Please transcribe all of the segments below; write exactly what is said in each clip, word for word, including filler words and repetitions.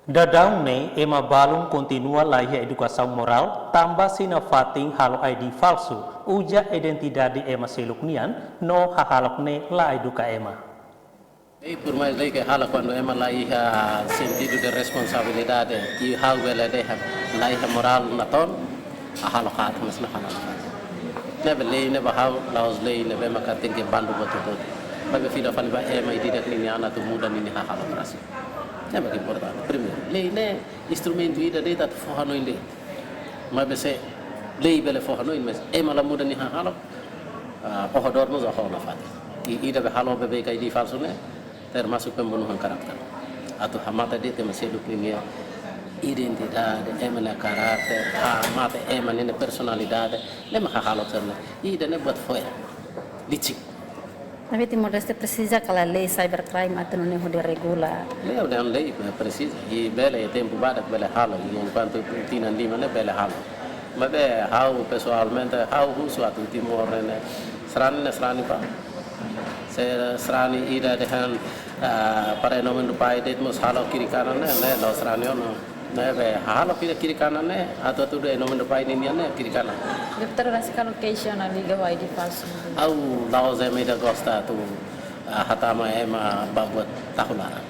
Daudaun ne'e ema balun kontinua laiha edukasaun morál, tanba sira fatin halo I D falsu, uza identidade ema seluk nian, no hahalok ne'e la eduka ema. Lei, por mais lei ke halo, kuandu ema laiha sentidu de responsabilidade, i ha'u bele dehan laiha morál natoon, hahalok haat, mas la halo. Ne'ebé lei ne'e ba ha'u, la'ós lei ne'ebé maka tenke bandu buat hotu. Maibé fila fali ba ema ida-idak ninia an atu muda ninia hahalok rasik. Ne'e mak importante. Primeiru, lei ne'e instrumentu ida de'it atu fó hanoin de'it. Maibé se lei bele fó hanoin, mas ema la muda nia hahalok, ah, oho dor mós oho nafatin. I ida be halo be be ka I D falsu ne'e, termasuk pembunuhan karakter. Atu hamate de'it ema seluk ninia identidade, ema nia karakter, hamate ema ninia personalidade, ne'e mak hahalok sira-ne'e. Ida-ne'e buat fo'er, licik. Tapi Timor-Leste presiza kala lei cybercrime atu nune'e hodi regula. Lei, lei, lei, presiza. I bele, tempu badak bele halo, i enkuantu tinan lima ne'e bele halo. Maibé ha'u pesoalmente, ha'u husu atu Timor ne'e, sarani ne'e sarani ba. Se sarani ida dehan, ah, para em nome do Pai de'it mós halo kiri kanan ne'e, ne'e la'ós sarani ona. Ne'ebé halo kiri, kiri kanan ne'e, atu atu de em nome do Pai ninian ne'e kiri kanan. Doutór, rasik halo keixa ona liga ho I D falsu. Ha'u la'ós ema ida gosta atu, ah, hatama ema ba buat tahu laran.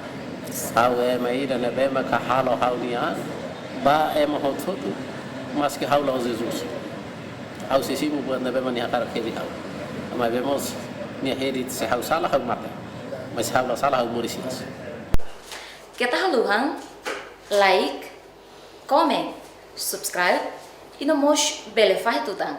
Ha'u ema ida ne'ebé maka halo ha'u-nia an ba ema hotu-hotu, maski ha'u la'ós Jesus. Ha'u sei simu buat ne'ebé mak nia hakarak hedi ha'u. Maibé mós nia hedi, se ha'u sala ha'u mate. Mas ha'u la sala ha'u moris hi'as. Keta haluhan like, comment, subscribe, i no mós bele fahe tutan.